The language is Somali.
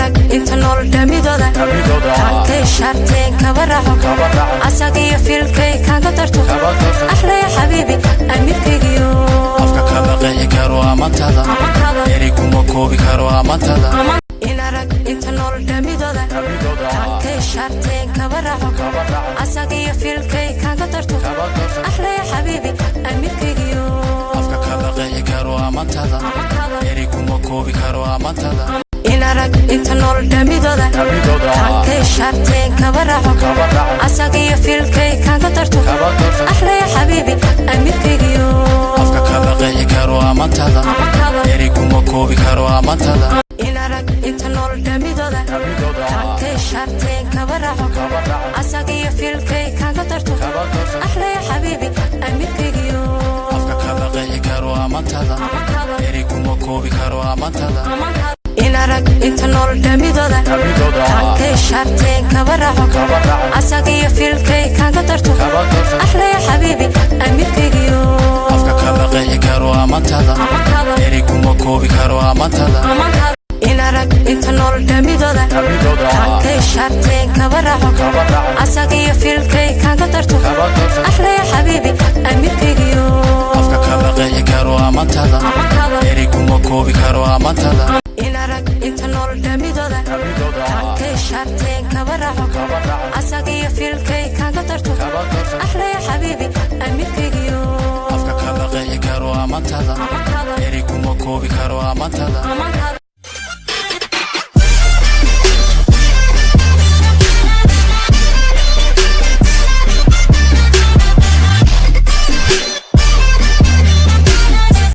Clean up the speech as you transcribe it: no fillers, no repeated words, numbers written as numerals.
Arag inta nool dhamidooda, kankay sharteen kaba raaxo, asagiyo filkay kaga darto. Axlaya xabiibi amiirkaygiyo. Afka kama qeexi karo amaantada, erey kuma koobi karo amaantada. In arag inta nool dhamidooda, kankay sharteen kaba raaxo, asagiyo filkay kaga darto. Axlaya xabiibi amiirkaygiyo. Afka kama qeexi karo amaantada, erey kuma koobi karo amaantada. In arag inta nool dhamidooda, kankay sharteen kaba raaxo, asagiyo filkay kaga darto. Axlaya xabiibi amiirkaygiyo. Afka kama qeexi karo amaantada, erey kuma koobi karo amaantada. In arag inta nool dhamidooda, kankay sharteen kaba raaxo, asagiyo filkay kaga darto. Axlaya xabiibi amiirkaygiyo. Afka kama qeexi karo amaantada, erey kuma koobi karo amaantada. In arag inta nool dhamidooda, kankay sharteen kaba raaxo, asagiyo filkay kaga darto. Axlaya xabiibi amiirkaygiyo. Afka kama qeexi karo amaantada, erey kuma koobi karo amaantada. In arag inta nool dhamidooda, kankay sharteen kaba raaxo, asagiyo filkay kaga darto. Axlaya xabiibi amiirkaygiyo. Afka kama qeexi karo amaantada, erey kuma koobi karo amaantada. In arag inta nool dhamidooda, kankay sharteen kaba raaxo, asagiyo filkay kaga darto. Axlaya xabiibi amiirkaygiyo. Afka kama qeexi karo amaantada, erey kuma koobi karo amaantada.